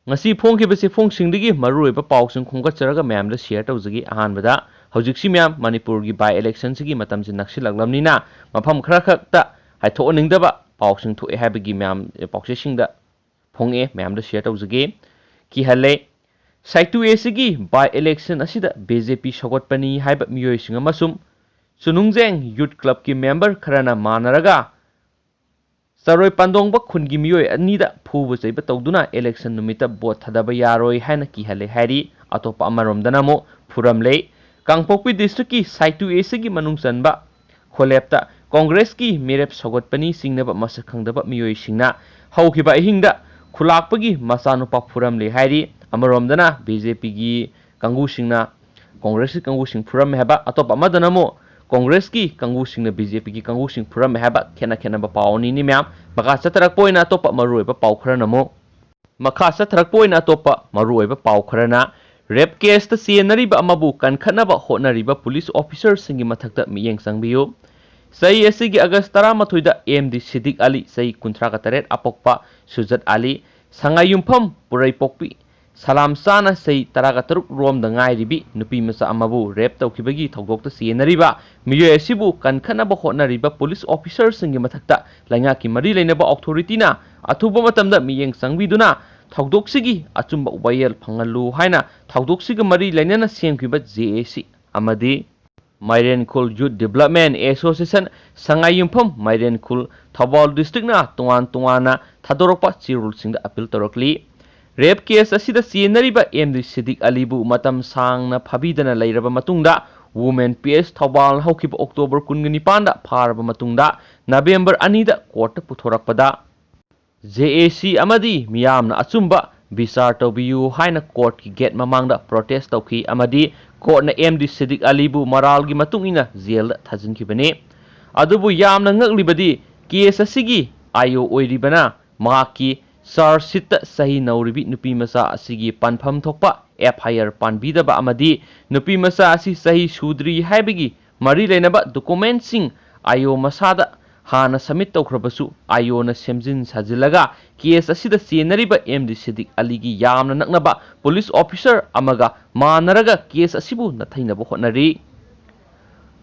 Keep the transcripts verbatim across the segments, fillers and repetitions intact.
ꯉꯁꯤ ꯐꯣꯡꯈꯤꯕ ꯆꯦꯐꯣꯡꯁꯤꯡꯗꯒꯤ ꯃꯔꯨꯑꯣꯏꯕ ꯄꯥꯎꯁꯤꯡ ꯈꯣꯝꯒꯠꯆꯔꯒ ꯃꯌꯥꯝꯗ ꯁꯤꯌꯔ ꯇꯧꯖꯒꯦ꯫ ꯑꯍꯥꯟꯕꯗ, ꯍꯧꯖꯤꯛꯁꯤ ꯃꯌꯥꯝ ꯃꯅꯤꯄꯨꯔꯒꯤ ꯕꯥꯏ ꯏꯂꯦꯛꯁꯟꯁꯤꯒꯤ ꯃꯇꯝꯁꯤ ꯅꯛꯁꯤꯜꯂꯛꯂꯕꯅꯤꯅ ꯃꯐꯝ ꯈꯔ ꯈꯛꯇ ꯍꯥꯏꯊꯣꯛꯍꯟꯅꯤꯡꯗꯕ ꯄꯥꯎꯁꯤꯡ ꯊꯣꯛꯑꯦ ꯍꯥꯏꯕꯒꯤ ꯃꯌꯥꯝ ꯄꯥꯎꯆꯦꯁꯤꯡꯗ ꯐꯣꯡꯉꯛꯑꯦ, ꯃꯌꯥꯝꯗ ꯁꯤꯌꯔ ꯇꯧꯖꯒꯦ꯫ ꯀꯤꯍꯜꯂꯦ꯫ ꯁꯥꯏꯇꯨ ꯑꯦꯁꯤꯒꯤ ꯕꯥꯏ ꯏꯂꯦꯛꯁꯟ ꯑꯁꯤꯗ ꯕꯤ ꯖꯦ ꯄꯤ ꯁꯧꯒꯠꯄꯅꯤ ꯍꯥꯏꯕ ꯃꯤꯑꯣꯏꯁꯤꯡ ꯑꯃꯁꯨꯡ ꯆꯨꯅꯨꯡꯖꯦꯡ ꯌꯨꯠ ꯀ꯭ꯂꯕꯀꯤ ꯃꯦꯝꯕꯔ ꯈꯔꯅ ꯃꯥꯟꯅꯔꯒ ꯆꯔꯣꯏ ꯄꯥꯟꯗꯣꯡꯕ ꯈꯨꯟꯒꯤ ꯃꯤꯑꯣꯏ ꯑꯅꯤꯗ ꯐꯨꯕ ꯆꯩꯕ ꯇꯧꯗꯨꯅ ꯏꯂꯦꯛꯁꯟ ꯅꯨꯃꯤꯠꯇ ꯚꯣꯠ ꯊꯥꯗꯕ ꯌꯥꯔꯣꯏ ꯍꯥꯏꯅ ꯀꯤꯍꯜꯂꯦ ꯍꯥꯏꯔꯤ꯫ ꯑꯇꯣꯞꯄ ꯑꯃꯔꯣꯝꯗꯅ ꯑꯃꯨꯛ ꯐꯨꯔꯝꯂꯦ꯫ ꯀꯥꯡꯄꯣꯛꯄꯤ ꯗꯤꯁꯇ꯭ꯔꯤꯛꯀꯤ ꯁꯥꯏꯇꯨ ꯑꯦꯁꯤꯒꯤ ꯃꯅꯨꯡ ꯆꯟꯕ ꯈꯣꯂꯦꯞꯇ ꯀꯣꯡꯒ꯭ꯔꯦꯁꯀꯤ ꯃꯤꯔꯦꯞ ꯁꯧꯒꯠꯄꯅꯤ ꯆꯤꯡꯅꯕ ꯃꯁꯛ ꯈꯪꯗꯕ ꯃꯤꯑꯣꯏꯁꯤꯡꯅ ꯍꯧꯈꯤꯕ ꯑꯍꯤꯡꯗ ꯈꯨꯂꯥꯛꯄꯒꯤ ꯃꯆꯥꯅꯨꯄꯥ ꯐꯨꯔꯝꯂꯦ ꯍꯥꯏꯔꯤ꯫ ꯑꯃꯔꯣꯝꯗꯅ ꯕꯤ ꯖꯦ ꯄꯤꯒꯤ ꯀꯥꯡꯕꯨꯁꯤꯡꯅ ꯀꯣꯡꯒ꯭ꯔꯦꯁꯀꯤ ꯀꯥꯡꯕꯨꯁꯤꯡ ꯐꯨꯔꯝꯃꯦ ꯍꯥꯏꯕ, ꯑꯇꯣꯞꯄ ꯑꯃꯗꯅ ꯑꯃꯨꯛ ꯀꯣꯡꯒ꯭ꯔꯦꯁꯀꯤ ꯀꯥꯡꯕꯨꯁꯤꯡꯅ ꯕꯤ ꯖꯦ ꯄꯤꯒꯤ ꯀꯥꯡꯕꯨꯁꯤꯡ ꯐꯨꯔꯝꯃꯦ ꯍꯥꯏꯕ, ꯈꯦꯠꯅ ꯈꯦꯠꯅꯕ ꯄꯥꯎ ꯑꯅꯤꯅꯤ ꯃꯌꯥꯝ꯫ ꯃꯈꯥ ꯆꯠꯊꯔꯛꯄ ꯑꯣꯏꯅ ꯑꯇꯣꯞꯄ ꯃꯔꯨꯑꯣꯏꯕ ꯄꯥꯎ ꯈꯔꯅ ꯑꯃꯨꯛ, ꯃꯈꯥ ꯆꯠꯊꯔꯛꯄ ꯑꯣꯏꯅ ꯑꯇꯣꯞꯄ ꯃꯔꯨꯑꯣꯏꯕ ꯄꯥꯎ ꯈꯔꯅ, ꯔꯦꯞ ꯀꯦꯁꯇ ꯆꯦꯟꯅꯔꯤꯕ ꯑꯃꯕꯨ ꯀꯟꯈꯠꯅꯕ ꯍꯣꯠꯅꯔꯤꯕ ꯄꯨꯂꯤꯁ ꯑꯣꯐꯤꯁꯔꯁꯤꯡꯒꯤ ꯃꯊꯛꯇ ꯃꯤꯠꯌꯦꯡ ꯆꯪꯕꯤꯌꯨ꯫ ꯆꯍꯤ ꯑꯁꯤꯒꯤ ꯑꯥꯒꯁ ꯇꯔꯥꯃꯥꯊꯣꯏꯗ ꯑꯦꯝ ꯗꯤ ꯁꯤꯗꯤꯛ ꯑꯂꯤ, ꯆꯍꯤ ꯀꯨꯟꯊ꯭ꯔꯥꯒ ꯇꯔꯦꯠ, ꯑꯄꯣꯛꯄ ꯁꯨꯖꯠ ꯑꯂꯤ, ꯁꯉꯥꯏꯌꯨꯝꯐꯝ ꯄꯨꯔꯩꯄꯣꯛꯄꯤ, ꯁꯂꯥꯝ ꯆꯥꯅ ꯆꯍꯤ ꯇꯔꯥꯒ ꯇꯔꯨꯛ ꯔꯣꯝꯗ ꯉꯥꯏꯔꯤꯕꯤ ꯅꯨꯄꯤ ꯃꯆꯥ ꯑꯃꯕꯨ ꯔꯦꯞ ꯇꯧꯈꯤꯕꯒꯤ ꯊꯧꯗꯣꯛꯇ ꯆꯦꯟꯅꯔꯤꯕ ꯃꯤꯑꯣꯏ ꯑꯁꯤꯕꯨ ꯀꯟꯈꯠꯅꯕ ꯍꯣꯠꯅꯔꯤꯕ ꯄꯨꯂꯤꯁ ꯑꯣꯐꯤꯁꯔꯁꯤꯡꯒꯤ ꯃꯊꯛꯇ ꯂꯩꯉꯥꯛꯀꯤ ꯃꯔꯤ ꯂꯩꯅꯕ ꯑꯣꯊꯣꯔꯤꯇꯤꯅ ꯑꯊꯨꯕ ꯃꯇꯝꯗ ꯃꯤꯠꯌꯦꯡ ꯆꯪꯕꯤꯗꯨꯅ ꯊꯧꯗꯣꯛꯁꯤꯒꯤ ꯑꯆꯨꯝꯕ ꯋꯥꯌꯦꯜ ꯐꯪꯍꯜꯂꯨ ꯍꯥꯏꯅ ꯊꯧꯗꯣꯛꯁꯤꯒ ꯃꯔꯤ ꯂꯩꯅꯅ ꯁꯦꯝꯈꯤꯕ ꯖꯦ ꯑꯦ ꯁꯤ ꯑꯃꯗꯤ ꯃꯥꯏꯔꯦꯟꯈꯨꯜ ꯌꯨꯠ ꯗꯤꯕ꯭ꯂꯞꯃꯦꯟ ꯑꯦꯁꯣꯁꯤꯌꯦꯁꯟ, ꯁꯉꯥꯏꯌꯨꯝꯐꯝ ꯃꯥꯏꯔꯦꯟꯈꯨꯜ, ꯊꯧꯕꯥꯜ ꯗꯤꯁꯇ꯭ꯔꯤꯛꯅ ꯇꯣꯉꯥꯟ ꯇꯣꯉꯥꯟꯅ ꯊꯥꯗꯣꯔꯛꯄ ꯆꯦꯔꯣꯜꯁꯤꯡꯗ ꯑꯄꯤꯜ ꯇꯧꯔꯛꯂꯤ꯫ ꯔꯦꯞ ꯀꯦꯁ ꯑꯁꯤꯗ ꯆꯦꯟꯅꯔꯤꯕ ꯑꯦꯝ ꯗꯤ ꯁꯤꯗꯤꯛ ꯑꯂꯤꯕꯨ ꯃꯇꯝ ꯁꯥꯡꯅ ꯐꯥꯕꯤꯗꯅ ꯂꯩꯔꯕ ꯃꯇꯨꯡꯗ, ꯋꯨꯃꯦꯟ ꯄꯤ ꯑꯦꯁ ꯊꯧꯕꯥꯜꯅ ꯍꯧꯈꯤꯕ ꯑꯣꯛꯇꯣꯕꯔ ꯀꯨꯟꯒ ꯅꯤꯄꯥꯟꯗ ꯐꯥꯔꯕ ꯃꯇꯨꯡꯗ, ꯅꯕꯦꯝꯕꯔ ꯑꯅꯤꯗ ꯀꯣꯔꯠꯇ ꯄꯨꯊꯣꯔꯛꯄꯗ, ꯖꯦ ꯑꯦ ꯁꯤ ꯑꯃꯗꯤ ꯃꯤꯌꯥꯝꯅ ꯑꯆꯨꯝꯕ ꯕꯤꯆꯥꯔ ꯇꯧꯕꯤꯌꯨ ꯍꯥꯏꯅ ꯀꯣꯔꯠꯀꯤ ꯒꯦꯠ ꯃꯃꯥꯡꯗ ꯄ꯭ꯔꯣꯇꯦꯁ ꯇꯧꯈꯤ ꯑꯃꯗꯤ ꯀꯣꯔꯠꯅ ꯑꯦꯝ ꯗꯤ ꯁꯤꯗꯤꯛ ꯑꯂꯤꯕꯨ ꯃꯔꯥꯜꯒꯤ ꯃꯇꯨꯡ ꯏꯟꯅ ꯖꯦꯜꯗ ꯊꯥꯖꯤꯟꯈꯤꯕꯅꯤ꯫ ꯑꯗꯨꯕꯨ ꯌꯥꯝꯅ ꯉꯛꯂꯤꯕꯗꯤ, ꯀꯦꯁ ꯑꯁꯤꯒꯤ ꯑꯥꯏ ꯑꯣ ꯑꯣꯏꯔꯤꯕꯅ ꯃꯍꯥꯛꯀꯤ ꯆꯥꯔꯖ ꯁꯤꯠꯇ ꯆꯍꯤ ꯅꯧꯔꯤꯕꯤ ꯅꯨꯄꯤ ꯃꯆꯥ ꯑꯁꯤꯒꯤ ꯄꯟꯐꯝ ꯊꯣꯛꯄ ꯑꯦꯐ ꯑꯥꯏ ꯑꯥꯔ ꯄꯥꯟꯕꯤꯗꯕ ꯑꯃꯗꯤ ꯅꯨꯄꯤ ꯃꯆꯥ ꯑꯁꯤ ꯆꯍꯤ ꯁꯨꯗ꯭ꯔꯤ ꯍꯥꯏꯕꯒꯤ ꯃꯔꯤ ꯂꯩꯅꯕ ꯗꯣꯀꯨꯃꯦꯟꯁꯤꯡ ꯑꯥꯏ ꯑꯣ ꯃꯁꯥꯗ ꯍꯥꯟꯅ ꯁꯕꯃꯤꯠ ꯇꯧꯈ꯭ꯔꯕꯁꯨ ꯑꯥꯏꯑꯣꯅ ꯁꯦꯝꯖꯤꯟ ꯁꯥꯖꯤꯜꯂꯒ ꯀꯦꯁ ꯑꯁꯤꯗ ꯆꯦꯟꯅꯔꯤꯕ ꯑꯦꯝ ꯗꯤ ꯁꯤꯗꯤꯛ ꯑꯂꯤꯒꯤ ꯌꯥꯝꯅ ꯅꯛꯅꯕ ꯄꯨꯂꯤꯁ ꯑꯣꯐꯤꯁꯔ ꯑꯃꯒ ꯃꯥꯟꯅꯔꯒ ꯀꯦꯁ ꯑꯁꯤꯕꯨ ꯅꯥꯊꯩꯅꯕ ꯍꯣꯠꯅꯔꯤ꯫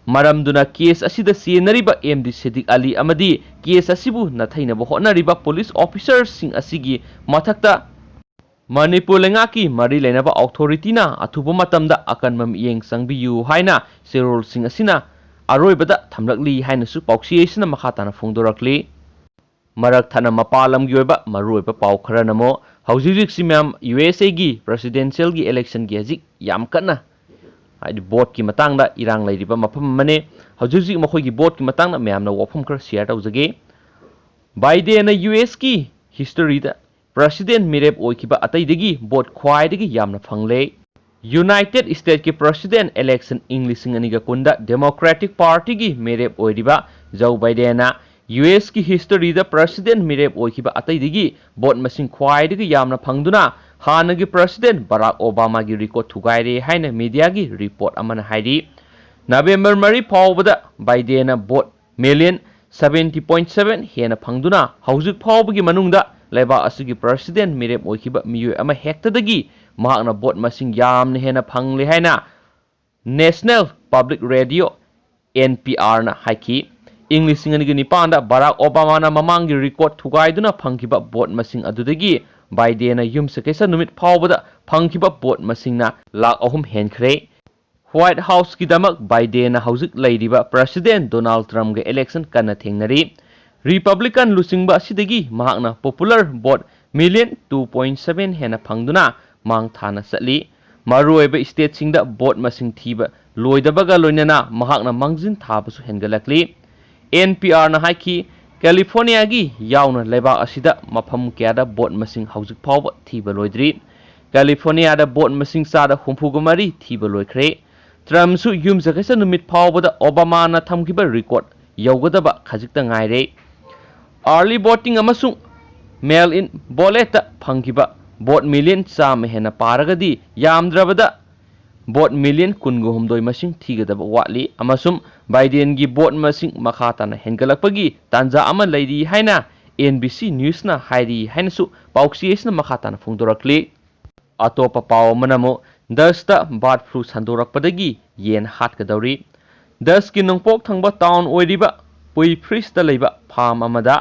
ꯃꯔꯝꯗꯨꯅ ꯀꯦꯁ ꯑꯁꯤꯗ ꯆꯦꯟꯅꯔꯤꯕ ꯑꯦꯝ ꯗꯤ ꯁꯤꯗꯤꯛ ꯑꯂꯤ ꯑꯃꯗꯤ ꯀꯦꯁ ꯑꯁꯤꯕꯨ ꯅꯥꯊꯩꯅꯕ ꯍꯣꯠꯅꯔꯤꯕ ꯄꯨꯂꯤꯁ ꯑꯣꯐꯤꯁꯔꯁꯤꯡ ꯑꯁꯤꯒꯤ ꯃꯊꯛꯇ ꯃꯅꯤꯄꯨꯔ ꯂꯩꯉꯥꯛꯀꯤ ꯃꯔꯤ ꯂꯩꯅꯕ ꯑꯣꯊꯣꯔꯤꯇꯤꯅ ꯑꯊꯨꯕ ꯃꯇꯝꯗ ꯑꯀꯟꯕ ꯃꯤꯠꯌꯦꯡ ꯆꯪꯕꯤꯌꯨ ꯍꯥꯏꯅ ꯆꯦꯔꯣꯜꯁꯤꯡ ꯑꯁꯤꯅ ꯑꯔꯣꯏꯕꯗ ꯊꯝꯂꯛꯂꯤ ꯍꯥꯏꯅꯁꯨ ꯄꯥꯎꯆꯦ ꯑꯁꯤꯅ ꯃꯈꯥ ꯇꯥꯅ ꯐꯣꯡꯗꯣꯔꯛꯂꯤ꯫ ꯃꯔꯛ ꯊꯠꯅ ꯃꯄꯥꯟ ꯂꯝꯒꯤ ꯑꯣꯏꯕ ꯃꯔꯨꯑꯣꯏꯕ ꯄꯥꯎ ꯈꯔꯅ ꯑꯃꯨꯛ ꯍꯧꯖꯤꯛ ꯍꯧꯖꯤꯛꯁꯤ ꯃꯌꯥꯝ ꯌꯨ ꯑꯦꯁ ꯑꯦꯒꯤ ꯄ꯭ꯔꯦꯁꯤꯗꯦꯟꯁꯤꯌꯦꯜꯒꯤ ꯏꯂꯦꯛꯁꯟꯒꯤ ꯍꯧꯖꯤꯛ ꯌꯥꯝ ꯀꯟꯅ ꯍꯥꯏꯗꯤ ꯚꯣꯠꯀꯤ ꯃꯇꯥꯡꯗ ꯏꯔꯥꯡ ꯂꯩꯔꯤꯕ ꯃꯐꯝ ꯑꯃꯅꯤ꯫ ꯍꯧꯖꯤꯛ ꯍꯧꯖꯤꯛ ꯃꯈꯣꯏꯒꯤ ꯚꯣꯠꯀꯤ ꯃꯇꯥꯡꯗ ꯃꯌꯥꯝꯅ ꯋꯥꯐꯝ ꯈꯔ ꯁꯤꯌꯔ ꯇꯧꯖꯒꯦ꯫ ꯕꯥꯏꯗꯦꯟꯅ ꯌꯨ ꯑꯦꯁꯀꯤ ꯍꯤꯁꯇꯣꯔꯤꯗ ꯄ꯭ꯔꯦꯁꯤꯗꯦꯟ ꯃꯤꯔꯦꯞ ꯑꯣꯏꯈꯤꯕ ꯑꯇꯩꯗꯒꯤ ꯚꯣꯠ ꯈ꯭ꯋꯥꯏꯗꯒꯤ ꯌꯥꯝꯅ ꯐꯪꯂꯦ꯫ ꯌꯨꯅꯥꯏꯇꯦꯗ ꯁ꯭ꯇꯦꯠꯀꯤ ꯄ꯭ꯔꯦꯁꯤꯗꯦꯟ ꯏꯂꯦꯛꯁꯟ ꯏꯪ ꯂꯤꯁꯤꯡ ꯑꯅꯤꯒ ꯀꯨꯟꯗ ꯗꯦꯃꯣꯀ꯭ꯔꯦꯇꯤꯛ ꯄꯥꯔꯇꯤꯒꯤ ꯃꯤꯔꯦꯞ ꯑꯣꯏꯔꯤꯕ ꯖꯣ ꯕꯥꯏꯗꯦꯟꯅ ꯌꯨ ꯑꯦꯁꯀꯤ ꯍꯤꯁꯇꯣꯔꯤꯗ ꯄ꯭ꯔꯦꯁꯤꯗꯦꯟ ꯃꯤꯔꯦꯞ ꯑꯣꯏꯈꯤꯕ ꯑꯇꯩꯗꯒꯤ ꯚꯣꯠ ꯃꯁꯤꯡ ꯈ꯭ꯋꯥꯏꯗꯒꯤ ꯌꯥꯝꯅ ꯐꯪꯗꯨꯅ ꯍꯥꯟꯅꯒꯤ ꯄ꯭ꯔꯦꯁꯤꯗꯦꯟ ꯕꯔꯥꯛ ꯑꯣꯕꯥꯃꯥꯒꯤ ꯔꯦꯀꯣꯔꯗ ꯊꯨꯒꯥꯏꯔꯦ ꯍꯥꯏꯅ ꯃꯤꯗꯤꯌꯥꯒꯤ ꯔꯤꯄꯣꯔꯠ ꯑꯃꯅ ꯍꯥꯏꯔꯤ꯫ ꯅꯕꯦꯝꯕꯔ ꯃꯔꯤ ꯐꯥꯎꯕꯗ ꯕꯥꯏꯗꯦꯟꯅ vote million seventy point seven ꯍꯦꯟꯅ ꯐꯪꯗꯨꯅ ꯍꯧꯖꯤꯛ ꯐꯥꯎꯕꯒꯤ ꯃꯅꯨꯡꯗ ꯂꯩꯕꯥꯛ ꯑꯁꯤꯒꯤ ꯄ꯭ꯔꯦꯁꯤꯗꯦꯟ ꯃꯤꯔꯦꯞ ꯑꯣꯏꯈꯤꯕ ꯃꯤꯑꯣꯏ ꯑꯃ ꯍꯦꯛꯇꯗꯒꯤ ꯃꯍꯥꯛꯅ ꯚꯣꯠ ꯃꯁꯤꯡ ꯌꯥꯝꯅ ꯍꯦꯟꯅ ꯐꯪꯂꯦ ꯍꯥꯏꯅ national public radio, N P ꯑꯥꯔꯅ ꯍꯥꯏꯈꯤ꯫ ꯏꯪ ꯂꯤꯁꯤꯡ ꯑꯅꯤꯒ ꯅꯤꯄꯥꯟꯗ ꯕꯔꯥꯛ ꯑꯣꯕꯥꯃꯥꯅ ꯃꯃꯥꯡꯒꯤ ꯔꯦꯀꯣꯔꯗ ꯊꯨꯒꯥꯏꯗꯨꯅ ꯐꯪꯈꯤꯕ ꯚꯣꯠ ꯃꯁꯤꯡ ꯑꯗꯨꯗꯒꯤ ꯕꯥꯏꯗꯦꯟꯅ ꯌꯨꯝꯁꯀꯩꯁ ꯅꯨꯃꯤꯠ ꯐꯥꯎꯕꯗ ꯐꯪꯈꯤꯕ ꯚꯣꯠ ꯃꯁꯤꯡꯅ ꯂꯥꯈ ꯑꯍꯨꯝ ꯍꯦꯟꯈ꯭ꯔꯦ꯫ ꯋꯥꯏꯠ ꯍꯥꯎꯁꯀꯤꯗꯃꯛ ꯕꯥꯏꯗꯦꯟꯅ ꯍꯧꯖꯤꯛ ꯂꯩꯔꯤꯕ ꯄ꯭ꯔꯦꯁꯤꯗꯦꯟ ꯗꯣꯅꯥꯜꯗ ꯇ꯭ꯔꯝꯞꯒ ꯏꯂꯦꯛꯁꯟ ꯀꯟꯅ ꯊꯦꯡꯅꯔꯤ꯫ ꯔꯤꯄꯕ꯭ꯂꯤꯀꯟ ꯂꯨꯆꯤꯡꯕ ꯑꯁꯤꯗꯒꯤ ꯃꯍꯥꯛꯅ popular vote million two point seven ꯍꯦꯟꯅ ꯐꯪꯗꯨꯅ ꯃꯥꯡ ꯊꯥꯅ ꯆꯠꯂꯤ꯫ ꯃꯔꯨꯑꯣꯏꯕ ꯁ꯭ꯇꯦꯠꯁꯤꯡꯗ ꯚꯣꯠ ꯃꯁꯤꯡ ꯊꯤꯕ ꯂꯣꯏꯗꯕꯒ ꯂꯣꯏꯅꯅ ꯃꯍꯥꯛꯅ ꯃꯥꯡꯖꯤꯟ ꯊꯥꯕꯁꯨ ꯍꯦꯟꯒꯠꯂꯛꯂꯤ꯫ ꯑꯦꯟ ꯄꯤ ꯑꯥꯔꯅ ꯍꯥꯏꯈꯤ, ꯀꯦꯂꯤꯐꯣꯔꯅꯤꯌꯥꯒꯤ ꯌꯥꯎꯅ ꯂꯩꯕꯥꯛ ꯑꯁꯤꯗ ꯃꯐꯝ ꯀꯌꯥꯗ ꯚꯣꯠ ꯃꯁꯤꯡ ꯍꯧꯖꯤꯛ ꯐꯥꯎꯕ ꯊꯤꯕ ꯂꯣꯏꯗ꯭ꯔꯤ꯫ ꯀꯦꯂꯤꯐꯣꯔꯅꯤꯌꯥꯗ ꯚꯣꯠ ꯃꯁꯤꯡ ꯆꯥꯗ ꯍꯨꯝꯐꯨꯒ ꯃꯔꯤ ꯊꯤꯕ ꯂꯣꯏꯈ꯭ꯔꯦ꯫ ꯇ꯭ꯔꯝꯞꯁꯨ ꯌꯨꯝꯁꯀꯩꯁ ꯅꯨꯃꯤꯠ ꯐꯥꯎꯕꯗ ꯑꯣꯕꯥꯃꯥꯅ ꯊꯝꯈꯤꯕ ꯔꯦꯀꯣꯔꯗ ꯌꯧꯒꯗꯕ ꯈꯖꯤꯛꯇ ꯉꯥꯏꯔꯦ꯫ ꯑꯥꯔꯂꯤ ꯚꯣꯇꯤꯡ ꯑꯃꯁꯨꯡ ꯃꯦꯜ ꯏꯟ ꯕꯣꯂꯦꯠꯇ ꯐꯪꯈꯤꯕ ꯚꯣꯠ ꯃꯤꯂꯤꯌꯟ ꯆꯥꯝꯃ ꯍꯦꯟꯅ ꯄꯥꯔꯒꯗꯤ ꯌꯥꯝꯗ꯭ꯔꯕꯗ ꯚꯣꯠ ꯃꯤꯂꯤꯌꯟ ꯀꯨꯟꯒ ꯍꯨꯝꯗꯣꯏ ꯃꯁꯤꯡ ꯊꯤꯒꯗꯕ ꯋꯥꯠꯂꯤ ꯑꯃꯁꯨꯡ ꯕꯥꯏꯗꯦꯟꯒꯤ ꯚꯣꯠ ꯃꯁꯤꯡ ꯃꯈꯥ ꯇꯥꯅ ꯍꯦꯟꯒꯠꯂꯛꯄꯒꯤ ꯇꯥꯟꯖꯥ ꯑꯃ ꯂꯩꯔꯤ ꯍꯥꯏꯅ N B C News ꯅ ꯍꯥꯏꯔꯤ ꯍꯥꯏꯅꯁꯨ ꯄꯥꯎꯆꯦ ꯑꯁꯤꯅ ꯃꯈꯥ ꯇꯥꯅ ꯐꯣꯡꯗꯣꯔꯛꯂꯤ꯫ ꯑꯇꯣꯞꯄ ꯄꯥꯎ ꯑꯃꯅ ꯑꯃꯨꯛ ꯗꯁꯇ ꯕꯥꯔꯗ ꯐ꯭ꯂꯨ ꯁꯟꯗꯣꯔꯛꯄꯗꯒꯤ ꯌꯦꯟ ꯍꯥꯠꯀꯗꯧꯔꯤ꯫ ꯗꯁꯀꯤ ꯅꯣꯡꯄꯣꯛ ꯊꯪꯕ ꯇꯥꯎꯟ ꯑꯣꯏꯔꯤꯕ ꯄꯨꯏꯐ꯭ꯔꯤꯁꯇ ꯂꯩꯕ ꯐꯥꯔꯝ ꯑꯃꯗ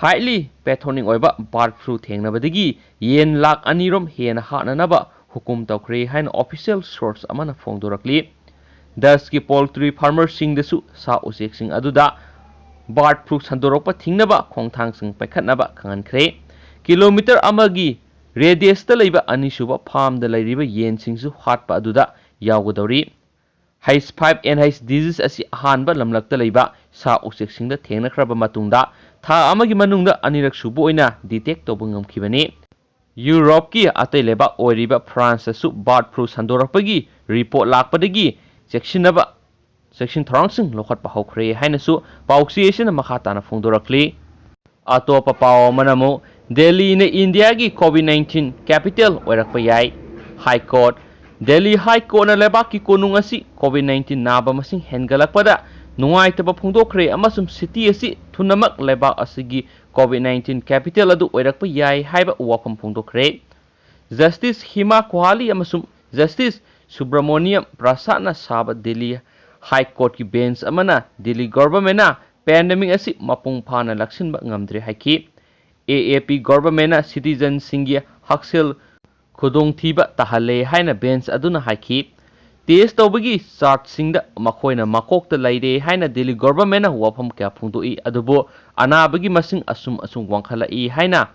ꯍꯥꯏꯂꯤ ꯄꯦꯊꯣꯅꯤꯛ ꯑꯣꯏꯕ ꯕꯥꯔꯗ ꯐ꯭ꯂꯨ ꯊꯦꯡꯅꯕꯗꯒꯤ ꯌꯦꯟ ꯂꯥꯈ ꯑꯅꯤ ꯔꯣꯝ ꯍꯦꯟꯅ ꯍꯥꯠꯅꯅꯕ ꯍꯨꯀꯨꯝ ꯇꯧꯈ꯭ꯔꯦ ꯍꯥꯏꯅ ꯑꯣꯐꯤꯁꯤꯌꯦꯜ ꯁꯣꯔꯁ ꯑꯃꯅ ꯐꯣꯡꯗꯣꯔꯛꯂꯤ꯫ ꯗꯁꯀꯤ ꯄꯣꯜꯇ꯭ꯔꯤ ꯐꯥꯔꯃꯔꯁꯤꯡꯗꯁꯨ ꯁꯥ ꯎꯆꯦꯛꯁꯤꯡ ꯑꯗꯨꯗ ꯕꯥꯔꯗ ꯐ꯭ꯂꯨ ꯁꯟꯗꯣꯔꯛꯄ ꯊꯤꯡꯅꯕ ꯈꯣꯡꯊꯥꯡꯁꯤꯡ ꯄꯥꯏꯈꯠꯅꯕ ꯈꯪꯍꯟꯈ꯭ꯔꯦ꯫ ꯀꯤꯂꯣꯃꯤꯇꯔ ꯑꯃꯒꯤ ꯔꯦꯗꯤꯌꯁꯇ ꯂꯩꯕ ꯑꯅꯤꯁꯨꯕ ꯐꯥꯔꯝꯗ ꯂꯩꯔꯤꯕ ꯌꯦꯟꯁꯤꯡꯁꯨ ꯍꯥꯠꯄ ꯑꯗꯨꯗ ꯌꯥꯎꯒꯗꯧꯔꯤ꯫ H five N H disease ꯑꯁꯤ ꯑꯍꯥꯟꯕ ꯂꯝꯂꯛꯇ ꯂꯩꯕ ꯁꯥ ꯎꯆꯦꯛꯁꯤꯡꯗ ꯊꯦꯡꯅꯈ꯭ꯔꯕ ꯃꯇꯨꯡꯗ ꯊꯥ ꯑꯃꯒꯤ ꯃꯅꯨꯡꯗ ꯑꯅꯤꯔꯛ ꯁꯨꯕ ꯑꯣꯏꯅ ꯗꯤꯇꯦꯛ ꯇꯧꯕ ꯉꯝꯈꯤꯕꯅꯤ꯫ ꯌꯨꯔꯣꯞꯀꯤ ꯑꯇꯩ ꯂꯩꯕꯥꯛ ꯑꯣꯏꯔꯤꯕ ꯐ꯭ꯔꯥꯟꯁꯇꯁꯨ ꯕꯥꯔꯗ ꯐ꯭ꯂꯨ ꯁꯟꯗꯣꯔꯛꯄꯒꯤ ꯔꯤꯄꯣꯔꯠ ꯂꯥꯛꯄꯗꯒꯤ ꯆꯦꯛꯁꯤꯟꯅꯕ ꯆꯦꯛꯁꯤꯟ ꯊꯧꯔꯥꯡꯁꯤꯡ ꯂꯧꯈꯠꯄ ꯍꯧꯈ꯭ꯔꯦ ꯍꯥꯏꯅꯁꯨ ꯄꯥꯎꯆꯦ ꯑꯁꯤꯅ ꯃꯈꯥ ꯇꯥꯅ ꯐꯣꯡꯗꯣꯔꯛꯂꯤ꯫ ꯑꯇꯣꯞꯄ ꯄꯥꯎ ꯑꯃꯅ ꯑꯃꯨꯛ ꯗꯦꯜꯂꯤꯅ ꯏꯟꯗꯤꯌꯥꯒꯤ ꯀꯣꯚꯤꯗ ꯅꯥꯏꯟꯇꯤꯟ ꯀꯦꯄꯤꯇꯦꯜ ꯑꯣꯏꯔꯛꯄ ꯌꯥꯏ꯫ High court. ꯗꯦꯜꯂꯤ ꯍꯥꯏ ꯀꯣꯔꯠꯅ ꯂꯩꯕꯥꯛꯀꯤ ꯀꯣꯅꯨꯡ ꯑꯁꯤ ꯀꯣꯚꯤꯗ ꯅꯥꯏꯟꯇꯤꯟ ꯅꯥꯕ ꯃꯁꯤꯡ ꯍꯦꯟꯒꯠꯂꯛꯄꯗ ꯅꯨꯡꯉꯥꯏꯇꯕ ꯐꯣꯡꯗꯣꯛꯈ꯭ꯔꯦ ꯑꯃꯁꯨꯡ ꯁꯤꯇꯤ ꯑꯁꯤ ꯊꯨꯅꯃꯛ ꯂꯩꯕꯥꯛ ꯑꯁꯤꯒꯤ ꯀꯣꯚꯤꯗ ꯅꯥꯏꯟꯇꯤꯟ ꯀꯦꯄꯤꯇꯦꯜ ꯑꯗꯨ ꯑꯣꯏꯔꯛꯄ ꯌꯥꯏ ꯍꯥꯏꯕ ꯋꯥꯐꯝ ꯐꯣꯡꯗꯣꯛꯈ꯭ꯔꯦ꯫ ꯖꯁꯇꯤꯁ ꯍꯤꯃꯥ ꯀꯣꯍꯥꯂꯤ ꯑꯃꯁꯨꯡ ꯖꯁꯇꯤꯁ ꯁꯨꯕ꯭ꯔꯃꯣꯅꯤꯌꯝ ꯄ꯭ꯔꯁꯥꯗꯅ ꯁꯥꯕ ꯗꯦꯜꯂꯤ ꯍꯥꯏ ꯀꯣꯔꯠꯀꯤ ꯕꯦꯟꯆ ꯑꯃꯅ ꯗꯦꯜꯂꯤ ꯒꯣꯚꯔꯟꯃꯦꯟꯠꯅ ꯄꯦꯟꯗꯦꯃꯤꯛ ꯑꯁꯤ ꯃꯄꯨꯡ ꯐꯥꯅ ꯂꯥꯛꯁꯤꯟꯕ ꯉꯝꯗ꯭ꯔꯦ ꯍꯥꯏꯈꯤ꯫ A A P ꯒꯣꯚꯔꯟꯃꯦꯟꯠꯅ ꯁꯤꯇꯤꯖꯟꯁꯤꯡꯒꯤ ꯍꯛꯁꯦꯜ ꯈꯨꯗꯣꯡꯊꯤꯕ ꯇꯥꯍꯜꯂꯦ ꯍꯥꯏꯅ ꯕꯦꯟꯆ ꯑꯗꯨꯅ ꯍꯥꯏꯈꯤ꯫ ꯇꯦꯁ ꯇꯧꯕꯒꯤ ꯆꯥꯔꯠꯁꯤꯡꯗ ꯃꯈꯣꯏꯅ ꯃꯀꯣꯛꯇ ꯂꯩꯔꯦ ꯍꯥꯏꯅ ꯗꯦꯜꯂꯤ ꯒꯣꯚꯔꯟꯃꯦꯟꯠꯅ ꯋꯥꯐꯝ ꯀꯌꯥ ꯐꯣꯡꯗꯣꯛꯏ, ꯑꯗꯨꯕꯨ ꯑꯅꯥꯕꯒꯤ ꯃꯁꯤꯡ ꯑꯁꯨꯝ ꯑꯁꯨꯝ ꯋꯥꯡꯈꯠꯂꯛꯏ ꯍꯥꯏꯅ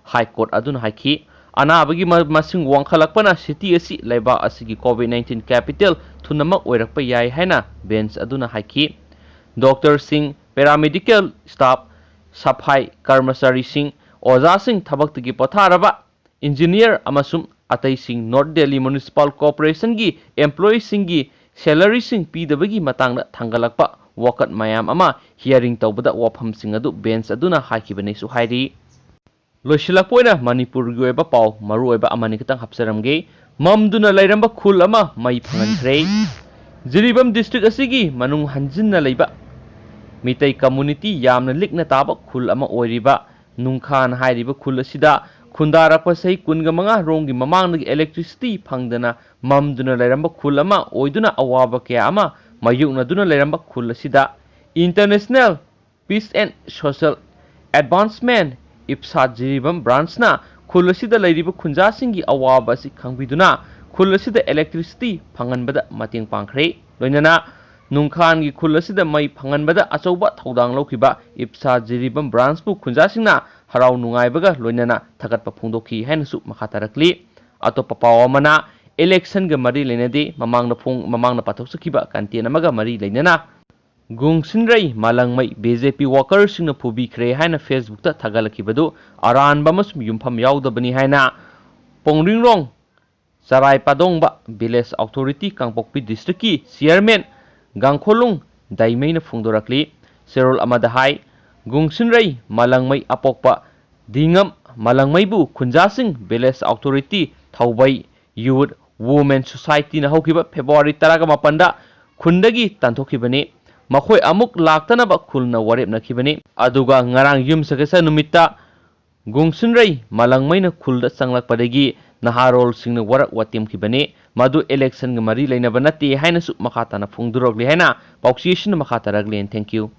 ꯍꯥꯏ ꯀꯣꯔꯠ ꯑꯗꯨꯅ ꯍꯥꯏꯈꯤ꯫ ꯑꯅꯥꯕꯒꯤ ꯃ-, ꯃꯁꯤꯡ ꯋꯥꯡꯈꯠꯂꯛꯄꯅ ꯁꯤꯇꯤ ꯑꯁꯤ ꯂꯩꯕꯥꯛ ꯑꯁꯤꯒꯤ ꯀꯣꯚꯤꯗ ꯅꯥꯏꯟꯇꯤꯟ ꯀꯦꯄꯤꯇꯦꯜ ꯊꯨꯅꯃꯛ ꯑꯣꯏꯔꯛꯄ ꯌꯥꯏ ꯍꯥꯏꯅ ꯕꯦꯟꯆ ꯑꯗꯨꯅ ꯍꯥꯏꯈꯤ꯫ ꯗꯣꯛꯇꯔꯁꯤꯡ, ꯄꯦꯔꯥꯃꯦꯗꯤꯀꯦꯜ ꯁ꯭ꯇꯥꯐ, ꯁꯐꯥꯏ ꯀꯔꯃꯆꯥꯔꯤꯁꯤꯡ, ꯑꯣꯖꯥꯁꯤꯡ ꯊꯕꯛꯇꯒꯤ ꯄꯣꯊꯥꯔꯕ, ꯏꯟꯖꯤꯅꯤꯌꯔ ꯑꯃꯁꯨꯡ ꯑꯇꯩꯁꯤꯡ ꯅꯣꯔꯠ ꯗꯦꯜꯂꯤ ꯃ꯭ꯌꯨꯅꯤꯁꯤꯄꯥꯜ ꯀꯣꯔꯄꯣꯔꯦꯁꯟꯒꯤ ꯑꯦꯝꯄ꯭ꯂꯣꯌꯤꯁꯤꯡꯒꯤ ꯁꯦꯂꯔꯤꯁꯤꯡ ꯄꯤꯗꯕꯒꯤ ꯃꯇꯥꯡꯗ ꯊꯥꯡꯒꯠꯂꯛꯄ ꯋꯥꯀꯠ ꯃꯌꯥꯝ ꯑꯃ ꯍꯤꯌꯥꯔꯤꯡ ꯇꯧꯕꯗ ꯋꯥꯐꯝꯁꯤꯡ ꯑꯗꯨ ꯕꯦꯟꯆ ꯑꯗꯨꯅ ꯍꯥꯏꯈꯤꯕꯅꯦꯁꯨ ꯍꯥꯏꯔꯤ꯫ ꯂꯣꯏꯁꯤꯜꯂꯛꯄ ꯑꯣꯏꯅ ꯃꯅꯤꯄꯨꯔꯒꯤ ꯑꯣꯏꯕ ꯄꯥꯎ ꯃꯔꯨꯑꯣꯏꯕ ꯑꯃꯅꯤ ꯈꯤꯇꯪ ꯍꯥꯞꯆꯔꯝꯒꯦ꯫ ꯃꯝꯗꯨꯅ ꯂꯩꯔꯝꯕ ꯈꯨꯜ ꯑꯃ ꯃꯩ ꯐꯪꯍꯟꯈ꯭ꯔꯦ꯫ ꯖꯤꯔꯤꯕꯥꯝ ꯗꯤꯁꯇ꯭ꯔꯤꯛ ꯑꯁꯤꯒꯤ ꯃꯅꯨꯡ ꯍꯟꯖꯤꯟꯅ ꯂꯩꯕ ꯃꯤꯇꯩ ꯀꯝꯃꯨꯅꯤꯇꯤ ꯌꯥꯝꯅ ꯂꯤꯛꯅ ꯇꯥꯕ ꯈꯨꯜ ꯑꯃ ꯑꯣꯏꯔꯤꯕ ꯅꯨꯡꯈꯥꯟ ꯍꯥꯏꯔꯤꯕ ꯈꯨꯜ ꯑꯁꯤꯗ ꯈꯨꯟꯗꯥꯔꯛꯄ ꯆꯍꯤ ꯀꯨꯟꯒ ꯃꯉꯥ ꯔꯣꯝꯒꯤ ꯃꯃꯥꯡꯗꯒꯤ electricity ꯐꯪꯗꯅ ꯃꯝꯗꯨꯅ ꯂꯩꯔꯝꯕ ꯈꯨꯜ ꯑꯃ ꯑꯣꯏꯗꯨꯅ ꯑꯋꯥꯕ ꯀꯌꯥ ꯑꯃ ꯃꯥꯌꯣꯛꯅꯗꯨꯅ ꯂꯩꯔꯝꯕ ꯈꯨꯜ ꯑꯁꯤꯗ International Peace and Social Advancement, ꯏꯞꯁꯥ Jiribam ꯕ꯭ꯔꯥꯟꯁꯅ ꯈꯨꯜ ꯑꯁꯤꯗ ꯂꯩꯔꯤꯕ ꯈꯨꯟꯖꯥꯁꯤꯡꯒꯤ ꯑꯋꯥꯕ ꯑꯁꯤ ꯈꯪꯕꯤꯗꯨꯅ ꯈꯨꯜ ꯑꯁꯤꯗ electricity ꯐꯪꯍꯟꯕꯗ ꯃꯇꯦꯡ ꯄꯥꯡꯈ꯭ꯔꯦ꯫ ꯂꯣꯏꯅꯅ ꯅꯨꯡꯈꯥꯟꯒꯤ ꯈꯨꯜ ꯑꯁꯤꯗ ꯃꯩ ꯐꯪꯍꯟꯕꯗ ꯑꯆꯧꯕ ꯊꯧꯗꯥꯡ ꯂꯧꯈꯤꯕ ꯏꯞꯁꯥ ꯖꯤꯔꯤꯕꯥꯝ ꯕ꯭ꯔꯥꯟꯁꯄꯨ ꯈꯨꯟꯖꯥꯁꯤꯡꯅ ꯍꯔꯥꯎ ꯅꯨꯡꯉꯥꯏꯕꯒ ꯂꯣꯏꯅꯅ ꯊꯥꯒꯠꯄ ꯐꯣꯡꯗꯣꯛꯈꯤ ꯍꯥꯏꯅꯁꯨ ꯃꯈꯥ ꯇꯥꯔꯛꯂꯤ꯫ ꯑꯇꯣꯞꯄ ꯄꯥꯎ ꯑꯃꯅ, ꯏꯂꯦꯛꯁꯟꯒ ꯃꯔꯤ ꯂꯩꯅꯗꯦ, ꯃꯃꯥꯡꯗ ꯐꯣꯡ-, ꯃꯃꯥꯡꯗ ꯄꯥꯊꯣꯛꯆꯈꯤꯕ content ꯑꯃꯒ ꯃꯔꯤ ꯂꯩꯅꯅ ꯒꯨꯡꯁꯤꯟꯔꯩ ꯃꯥꯂꯪꯃꯩ ꯕꯤ ꯖꯦ ꯄꯤ ꯋꯥꯀꯔꯁꯤꯡꯅ ꯐꯨꯕꯤꯈ꯭ꯔꯦ ꯍꯥꯏꯅ ꯐꯦꯁꯕꯨꯛꯇ ꯊꯥꯒꯠꯂꯛꯈꯤꯕꯗꯨ ꯑꯔꯥꯟꯕ ꯑꯃꯁꯨꯡ ꯌꯨꯝꯐꯝ ꯌꯥꯎꯗꯕꯅꯤ ꯍꯥꯏꯅ ꯄꯣꯡꯔꯤꯡꯔꯣꯡ ꯆꯔꯥꯏꯄꯥꯗꯣꯡꯕ ꯚꯤꯂꯦꯖ ꯑꯣꯊꯣꯔꯤꯇꯤ ꯀꯥꯡꯄꯣꯛꯄꯤ ꯗꯤꯁꯇ꯭ꯔꯤꯛꯀꯤ ꯆꯤꯌꯔꯃꯦꯟ ꯒꯥꯡꯈꯣꯂꯨꯡ ꯗꯥꯏꯃꯩꯅ ꯐꯣꯡꯗꯣꯔꯛꯂꯤ꯫ ꯆꯦꯔꯣꯜ ꯑꯃꯗ ꯍꯥꯏ, ꯒꯨꯡꯁꯤꯟꯔꯩ ꯃꯥꯂꯪꯃꯩ ꯑꯄꯣꯛꯄ ꯗꯤꯉꯝ ꯃꯥꯂꯪꯃꯩꯕꯨ ꯈꯨꯟꯖꯥꯁꯤꯡ ꯚꯤꯂꯦꯖ ꯑꯣꯊꯣꯔꯤꯇꯤ ꯊꯧꯕꯩ ꯌꯨꯠ ꯋꯨꯃꯦꯟ ꯁꯣꯁꯥꯏꯇꯤꯅ ꯍꯧꯈꯤꯕ ꯐꯦꯕ꯭ꯔꯨꯋꯥꯔꯤ ꯇꯔꯥꯒ ꯃꯥꯄꯟꯗ ꯈꯨꯟꯗꯒꯤ ꯇꯥꯟꯊꯣꯛꯈꯤꯕꯅꯤ꯫ ꯃꯈꯣꯏ ꯑꯃꯨꯛ ꯂꯥꯛꯇꯅꯕ ꯈꯨꯜꯅ ꯋꯥꯔꯦꯞꯅꯈꯤꯕꯅꯤ꯫ ꯑꯗꯨꯒ ꯉꯔꯥꯡ ꯌꯨꯝꯁꯀꯩꯁ ꯅꯨꯃꯤꯠꯇ ꯒꯨꯡꯁꯤꯟꯔꯩ ꯃꯥꯂꯪꯃꯩꯅ ꯈꯨꯜꯗ ꯆꯪꯂꯛꯄꯗꯒꯤ ꯅꯍꯥꯔꯣꯜꯁꯤꯡꯅ ꯋꯥꯔꯛ ꯋꯥꯇꯦꯝꯈꯤꯕꯅꯤ꯫ ꯃꯗꯨ ꯏꯂꯦꯛꯁꯟꯒ ꯃꯔꯤ ꯂꯩꯅꯕ ꯅꯠꯇꯦ ꯍꯥꯏꯅꯁꯨ ꯃꯈꯥ ꯇꯥꯅ ꯐꯣꯡꯗꯣꯔꯛꯂꯤ ꯍꯥꯏꯅ ꯄꯥꯎꯆꯦꯁꯤꯅ ꯃꯈꯥ ꯇꯥꯔꯛꯂꯤ꯫ Thank you꯫